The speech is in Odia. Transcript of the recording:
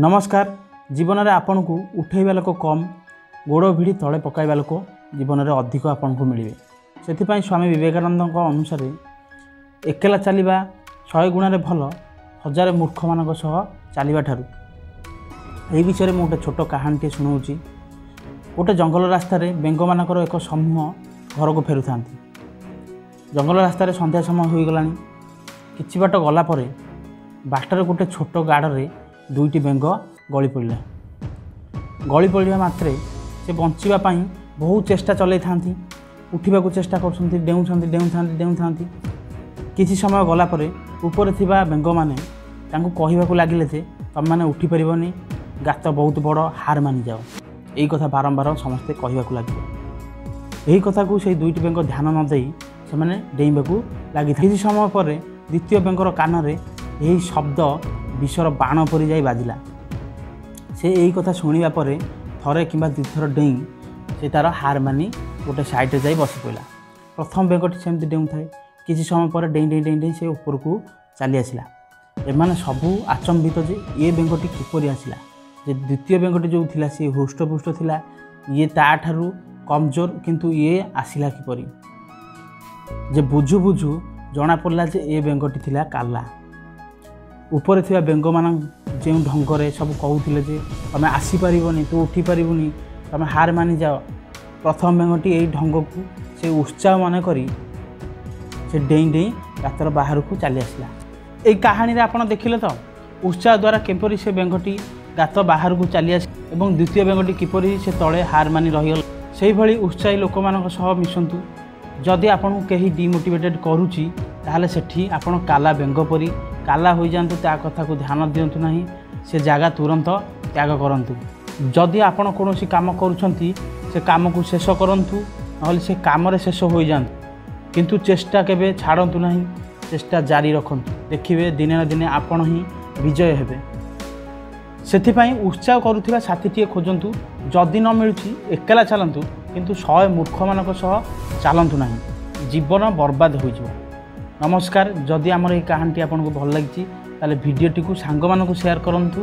ନମସ୍କାର। ଜୀବନରେ ଆପଣଙ୍କୁ ଉଠେଇବା ଲୋକ କମ୍, ଗୋଡ଼ ଭିଡ଼ି ତଳେ ପକାଇବା ଲୋକ ଜୀବନରେ ଅଧିକ ଆପଣଙ୍କୁ ମିଳିବେ। ସେଥିପାଇଁ ସ୍ୱାମୀ ବିବେକାନନ୍ଦଙ୍କ ଅନୁସାରେ ଏକଲା ଚାଲିବା 100 ଗୁଣରେ ଭଲ 1000 ମୂର୍ଖମାନଙ୍କ ସହ ଚାଲିବା ଠାରୁ। ଏହି ବିଷୟରେ ମୁଁ ଗୋଟେ ଛୋଟ କାହାଣୀଟିଏ ଶୁଣାଉଛି। ଗୋଟେ ଜଙ୍ଗଲ ରାସ୍ତାରେ ବେଙ୍ଗମାନଙ୍କର ଏକ ସମୂହ ଘରକୁ ଫେରୁଥାନ୍ତି। ଜଙ୍ଗଲ ରାସ୍ତାରେ ସନ୍ଧ୍ୟା ସମୟ ହୋଇଗଲାଣି। କିଛି ବାଟ ଗଲା ପରେ ବାଟରେ ଗୋଟେ ଛୋଟ ଗାଡ଼ରେ ଦୁଇଟି ବେଙ୍ଗ ଗଳି ପଡ଼ିଲା। ଗଳି ପଡ଼ିବା ମାତ୍ରେ ସେ ବଞ୍ଚିବା ପାଇଁ ବହୁତ ଚେଷ୍ଟା ଚଲେଇଥାନ୍ତି, ଉଠିବାକୁ ଚେଷ୍ଟା କରୁଛନ୍ତି, ଡେଉଁଛନ୍ତି, ଡେଉଁଥାନ୍ତି, ଡେଉଁଥାନ୍ତି। କିଛି ସମୟ ଗଲା ପରେ ଉପରେ ଥିବା ବେଙ୍ଗମାନେ ତାଙ୍କୁ କହିବାକୁ ଲାଗିଲେ ଯେ ତୁମେମାନେ ଉଠିପାରିବନି, ଗାତ ବହୁତ ବଡ଼, ହାର ମାନିଯାଅ। ଏଇ କଥା ବାରମ୍ବାର ସମସ୍ତେ କହିବାକୁ ଲାଗିଲେ। ଏହି କଥାକୁ ସେଇ ଦୁଇଟି ବେଙ୍ଗ ଧ୍ୟାନ ନ ଦେଇ ସେମାନେ ଡେଇଁବାକୁ ଲାଗିଥାଏ। କିଛି ସମୟ ପରେ ଦ୍ୱିତୀୟ ବେଙ୍ଗର କାନରେ ଏହି ଶବ୍ଦ ବିଷର ବାଣ ପରି ଯାଇ ବାଜିଲା। ସେ ଏହି କଥା ଶୁଣିବା ପରେ ଥରେ କିମ୍ବା ଦୁଇଥର ଡେଇଁ ସେ ତା'ର ହାର ମାନି ଗୋଟେ ସାଇଡ଼୍ରେ ଯାଇ ବସି ପଡ଼ିଲା। ପ୍ରଥମ ବେଙ୍ଗଟି ସେମିତି ଡେଉଁଥାଏ। କିଛି ସମୟ ପରେ ଡେଇଁ ଡେଇଁ ଡେଇଁ ଡେଇଁ ସେ ଉପରକୁ ଚାଲି ଆସିଲା। ଏମାନେ ସବୁ ଆଚମ୍ବିତ ଯେ ଏ ବେଙ୍ଗଟି କିପରି ଆସିଲା, ଯେ ଦ୍ୱିତୀୟ ବେଙ୍ଗଟି ଯେଉଁ ଥିଲା ସିଏ ହୃଷ୍ଟପୁଷ୍ଟ ଥିଲା, ଇଏ ତା'ଠାରୁ କମଜୋର, କିନ୍ତୁ ଇଏ ଆସିଲା କିପରି? ଯେ ବୁଝୁ ବୁଝୁ ଜଣାପଡ଼ିଲା ଯେ ଏ ବେଙ୍ଗଟି ଥିଲା କାଲା। ଉପରେ ଥିବା ବେଙ୍ଗମାନ ଯେଉଁ ଢଙ୍ଗରେ ସବୁ କହୁଥିଲେ ଯେ ତୁମେ ଆସିପାରିବନି, ତୁ ଉଠିପାରିବୁନି, ତୁମେ ହାର ମାନିଯାଅ, ପ୍ରଥମ ବେଙ୍ଗଟି ଏଇ ଢଙ୍ଗକୁ ସେ ଉତ୍ସାହ ମନେ କରି ସେ ଡେଇଁ ଡେଇଁ ଗାତର ବାହାରକୁ ଚାଲି ଆସିଲା। ଏଇ କାହାଣୀରେ ଆପଣ ଦେଖିଲେ ତ ଉତ୍ସାହ ଦ୍ୱାରା କିପରି ସେ ବେଙ୍ଗଟି ଗାତ ବାହାରକୁ ଚାଲି ଆସି ଏବଂ ଦ୍ୱିତୀୟ ବେଙ୍ଗଟି କିପରି ସେ ତଳେ ହାର ମାନି ରହିଗଲା। ସେଇଭଳି ଉତ୍ସାହୀ ଲୋକମାନଙ୍କ ସହ ମିଶନ୍ତୁ। ଯଦି ଆପଣଙ୍କୁ କେହି ଡିମୋଟିଭେଟେଡ଼ କରୁଛି, ତାହେଲେ ସେଠି ଆପଣ କାଲା ବେଙ୍ଗ ପରି କାଲା ହୋଇଯାଆନ୍ତୁ, ତା କଥାକୁ ଧ୍ୟାନ ଦିଅନ୍ତୁ ନାହିଁ, ସେ ଜାଗା ତୁରନ୍ତ ତ୍ୟାଗ କରନ୍ତୁ। ଯଦି ଆପଣ କୌଣସି କାମ କରୁଛନ୍ତି, ସେ କାମକୁ ଶେଷ କରନ୍ତୁ, ନହେଲେ ସେ କାମରେ ଶେଷ ହୋଇଯାଆନ୍ତୁ, କିନ୍ତୁ ଚେଷ୍ଟା କେବେ ଛାଡ଼ନ୍ତୁ ନାହିଁ, ଚେଷ୍ଟା ଜାରି ରଖନ୍ତୁ। ଦେଖିବେ ଦିନେ ନା ଦିନେ ଆପଣ ହିଁ ବିଜୟ ହେବେ। ସେଥିପାଇଁ ଉତ୍ସାହ କରୁଥିବା ସାଥୀଟିଏ ଖୋଜନ୍ତୁ। ଯଦି ନ ମିଳୁଛି ଏକଲା ଚାଲନ୍ତୁ, କିନ୍ତୁ 100 ମୂର୍ଖମାନଙ୍କ ସହ ଚାଲନ୍ତୁ ନାହିଁ, ଜୀବନ ବର୍ବାଦ ହୋଇଯିବ। ନମସ୍କାର। ଯଦି ଆମର ଏହି କାହାଣୀଟି ଆପଣଙ୍କୁ ଭଲ ଲାଗିଛି, ତାହେଲେ ଭିଡ଼ିଓଟିକୁ ସାଙ୍ଗମାନଙ୍କୁ ସେୟାର କରନ୍ତୁ।